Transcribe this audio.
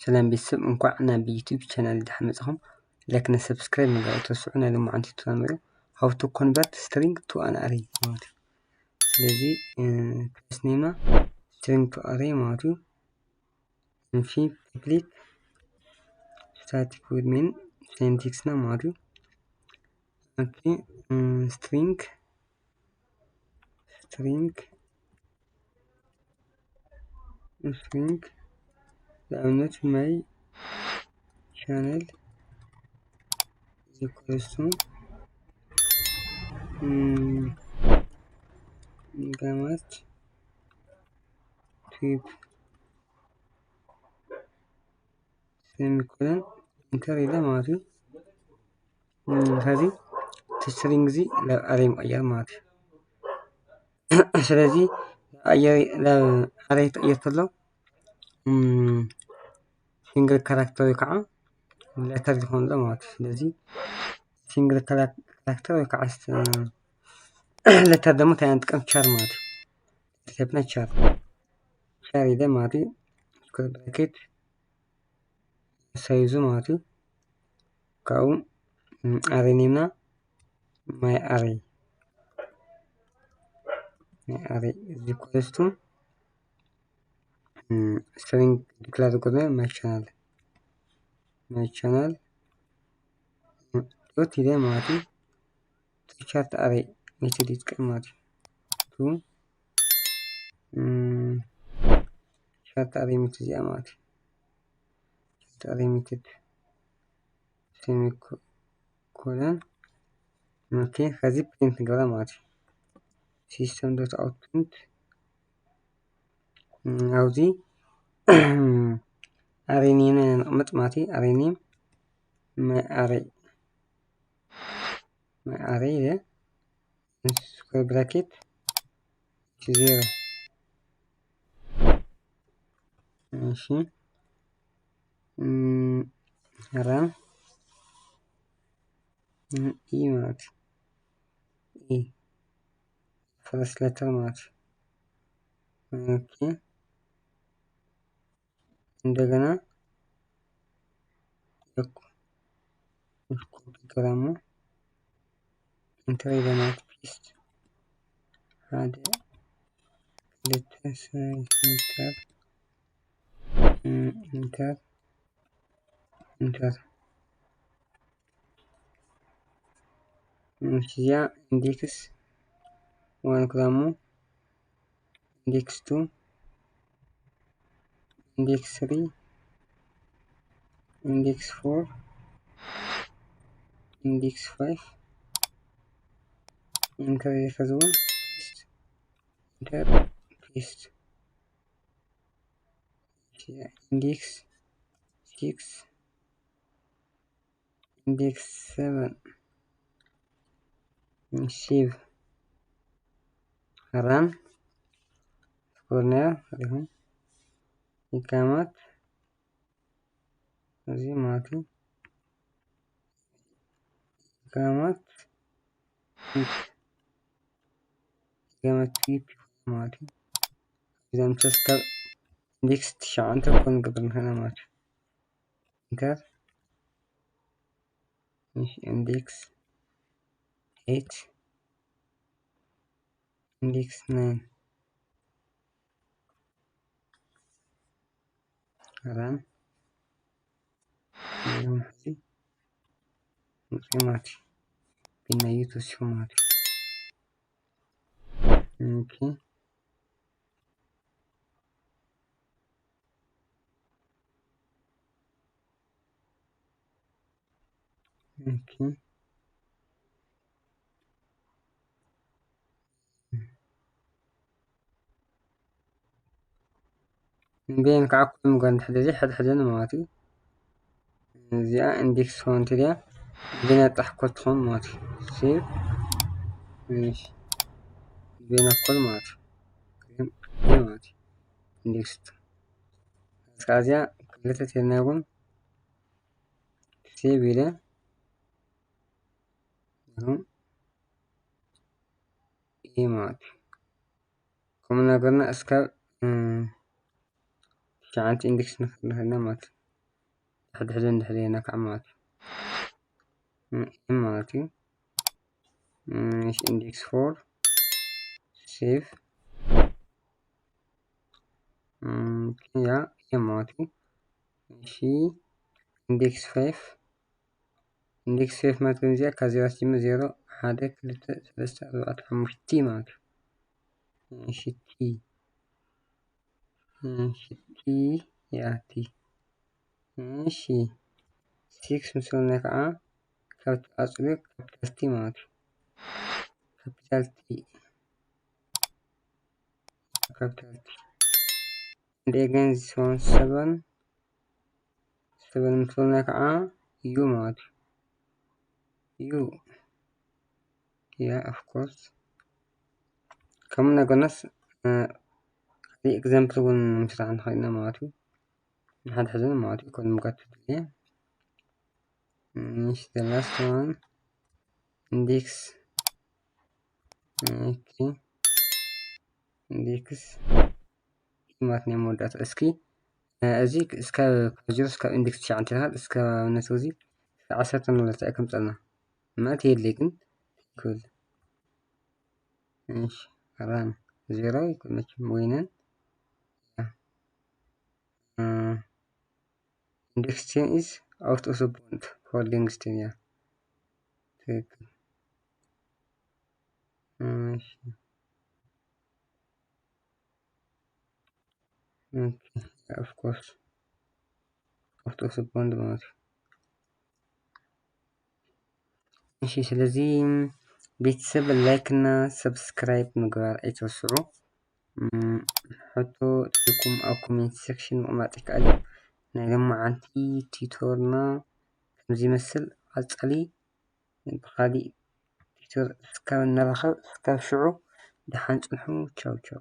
ሰላም ቤተሰብ፣ እንኳዕ ናብ ዩቲዩብ ቻናል ደሓን መጻኹም። ላይክ እና ሰብስክራይብ ምግባር ኣይትረስዑ። ናይ ሎማዓንቲ ቱቶሪያል ንሪኦ፣ how to convert string to an array ማለት እዩ። ስለዚ class name ና string to array ማለት እዩ። እሺ፣ public static void main syntax ና ማለት እዩ። ኦኬ፣ string string string ንኣብነት my channel equals to gamut twelve semicolon enter ኢለ ማለት እዩ። ከዚ እቲ string እዚ ናብ array ምቕያር ማለት እዩ። ስለዚ ናብ array ክቕየር ከሎ single character ወይ ከዓ letter ዝኾን ኣሎ ማለት እዩ። ስለዚ single character ወይ ከዓ letter ደሞ እንታይ ንጥቀም? Char ማለት እዩ። ተተብና char char ኢለ ማለት እዩ። square bracket size ኡ ማለት እዩ። ካብኡ array name ና my array my array is equals to string declare ዝገብረ my channel my channel dot ኢለ ማለት እዩ። to char array method ይጥቀም ማለት እዩ። to char array method እዚኣ ማለት እዩ። char array method semicolon ኦኬ፣ ከዚ print ንገብራ ማለት እዩ። system dot out print ኣብዚ array name ና ነቕምጥ ማለት እዩ። array name my array my array ኢለ square bracket zero እሺ run e ማለት e first letter ማለት ኦኬ። እንደገና ኮፒ ገራሞ enter ኢለ ማለት paste ሓደ ክልተ enter enter enter እዚኣ index one ክዳሞ index two index three index four index five enter ኢለ ከዚ እውን enter paste index six index seven save run ስኮርናዮ ሪኹም gamut እዚ ማለት እዩ። gamut gamut ማለት እዩ። እዛ ምሰስ ካብ index ትሽዓተ ኮን ገብር ንኸና ማለት እዩ። enter index eight index nine run ሕዚ ምፅማት ቢናዩ ተሲኹ ማለት እዩ። ኦኬ ኦኬ ንበይን ከዓ ኩሎም ጓል ንሕደዚ ሕድሕደን ማለት እዩ። እዚኣ index font እያ። በይና ጣሕኮ ትኾን ማለት እዩ። save እሺ በይና ኮል ማለት እዩ። ማለት እዩ። index እስካ እዚኣ ክልተ ተናጉን save ኢለ ይኹን ይህ ማለት እዩ። ከምኡ እናገርና እስካብ ትሽዓንተ index ንኽእል ንኽእልና ማለት እዩ። ሕድሕደን ድሕደን ነካዕ ማለት እዩ። እም፣ ማለት እዩ። እም፣ እሺ፣ index four save። እም፣ ያ፣ ያ ማለት እዩ። እሺ፣ index five፣ index five ማለት ግን እዚኣ ካብ ዜሮ ትጅምር፣ ዜሮ፣ ሓደ፣ ክልተ፣ ሰለስተ፣ ኣርባዕተ፣ ሓሙሽተ ማለት እዩ። እሺ፣ ቲ። እሺ፣ ቲ፣ ያ፣ ቲ። እሺ፣ six ምስ በልና ከዓ ካብቲ ቀፂሉ capital T ማለት እዩ። Capital T፣ capital T። And again this one seven፣ seven ምስ በልና ከዓ U ማለት እዩ። U። Yeah, of course። ከምኡ እናገናስ፣ እ፣ ካልእ example እውን ምስራሕ ንኽእል ኢና ማለት እዩ። ንሓድሕደን ማለት እዩ፣ ከም ምጋት ትድልየ። እሺ፣ the last one፣ index። ኦኬ፣ index ማለት ናይ መወዳእታ። እስኪ፣ እ፣ እዚ እስካብ፣ ካብ ዜሮ እስካብ index ትሽዓተ ትልሃል፣ እስካብ ኣብነት እዚ ዓሰርተ ንብለታ እያ ከምፀልና። ማለት የድልይ ግን ይክእል። እሺ፣ run። ዜሮ ይክእል መቸም ወይነን። እ፣ index ten is out of the bound for length ten። ያ፣ ትክክል። እሺ። ኦኬ፣ of course፣ out of the bound ማለት እዩ። እሺ፣ ስለዚ ቤተሰብ like እና subscribe ምግባር ኣይትረስዑ። እም፣ ሕቶ ኣለኩም ኣብ comment section ምቕማጥ ይከኣል እዩ። ናይ ሎማዓንቲ ቲቶርና ከምዚ ይመስል። ቀፃሊ ብኻሊእ ቲቶር እስካብ እንራኸብ፣ እስካብ ሽዑ ደሓን ፅንሑ። ቻው ቻው።